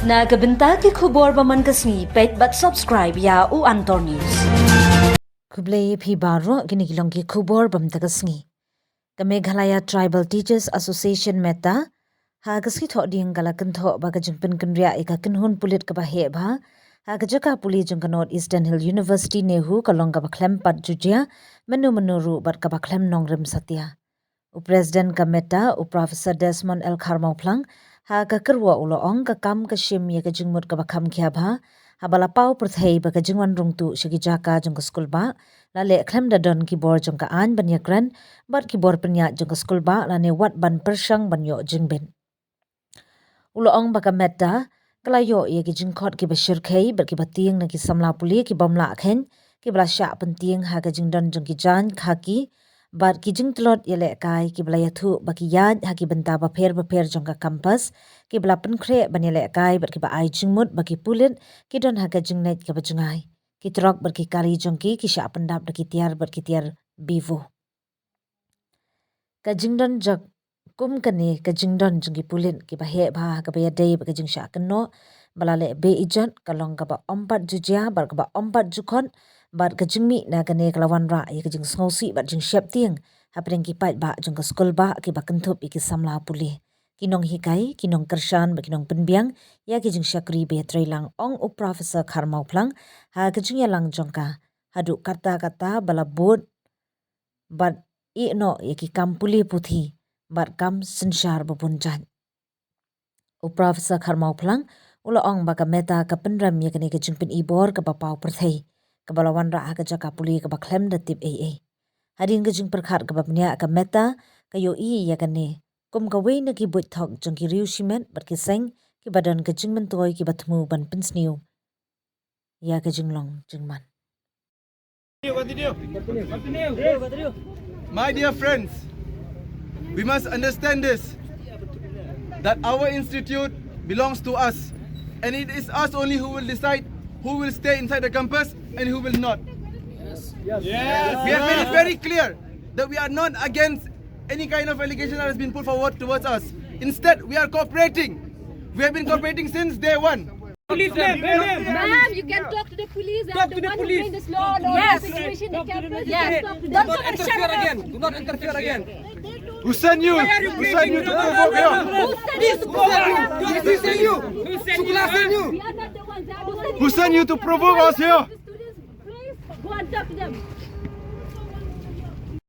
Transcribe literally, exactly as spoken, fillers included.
Na ka bynta ki khubor ba man ka sngi, peit bad subscribe ïa U Antor News. Khublei phi baroh, kine ki long ki khubor ba man ka sngi. Ka Meghalaya Tribal Teachers Association, METTA, ha ka sngi Thohdieng ka la kynthoh ba ka jingpynkynriah ïa ka kynhun pulit kaba heh bha ha ka jaka pule jong ka North Eastern Hill University, NEHU, ka long kaba khlem pat ju jia mynno mynno ruh bad kaba khlem nongrim satia. U President ka METTA, u Professor Desmond L Kharmawphlang, ha ka kyrwoh u la ong ka kam ka shim ïa ka jingmut kaba kham khia bha haba la paw pyrthei ba ka jingwan rung tuh sha ki jaka jong ka skulbah la leh khlem da don ki bor jong ka aiñ ban ïakren bad ki bor pynïaid jong ka skulbah lane wat ban pyrshang ban ïoh jingbit. U la ong ba ka METTA ka la ïoh ïa ki jingkhot kiba shyrkhei bad kiba tieng na ki samla pule ki bym lah kheiñ, kiba la shah pyntieng ha ka jingdon jong ki jaiñ khaki bad ki jingtlot ïalehkai kiba la ïathuh ba ki ïaid ha ki bynta bapher bapher jong ka campus, kiba la pynkhreh ban ïalehkai bad kiba ai jingmut ba ki pulit ki don ha ka jingneit kaba jngai. Ki trok bad ki kali jong ki ki shah pyndap da ki tiar bad ki tiar bivo. Ka jingdon jong, kum kane ka jingdon jong ki pulit kiba heh bha ha kaba ïadei bad ka jingshah kynnoh ba la leh beh ijot ka long kaba ym pat ju jia bad kaba ym pat ju khot, bad ka jingmih na kane ka la wanrah ïa ka jingsngewsih bad jingsheptieng hapdeng ki paidbah jong ka skulbah kiba kynthup ïa ki samla pule, ki nonghikai, ki nongkyrshan bad ki nongpynbiang ïa ki jingshakri ba ïatreilang, ong u Professor Kharmawphlang ha ka jingïalang jong ka, haduh katta katta ba la bud bad ïeh noh ïa ki kam pule puthi bad kam synshar ba bun jait. U Professor Kharmawphlang u la ong ba ka METTA ka pynrem ïa kane ka jingpyni bor kaba paw pyrthei kaba la wanrah ha ka jaka pule kaba khlem da tip ei ei. Hadien ka jingpyrkhat kaba bniah, ka METTA ka ïohi ïa kane kum kawei na ki buit thok jong ki riew shimet bad ki seng kiba don ka jingmyntoi kiba thmu ban pynsniew ïa ka jinglong jingman. My dear friends, we must understand this, that our institute belongs to us, and it is us only who will decide who will stay inside the campus and who will not. We have made it very clear that we are not against any kind of allegation that has been put forward towards us. Instead, we are cooperating. We have been cooperating since day one. Police, ma'am, ma'am. Ma'am, you can talk to the police. They are Talk the to the one who police. Bring this law and order Yes. Situation. They can Yes. Don't Do not interfere again. Do not interfere again. Who sent you? Why are you Who sent you to breaking the provoke law? Here? Who sent This you? Who sent you? Who sent you? Shukla sent you? We are not the ones. Who sent Who sent you to provoke us here? Please go and talk to them.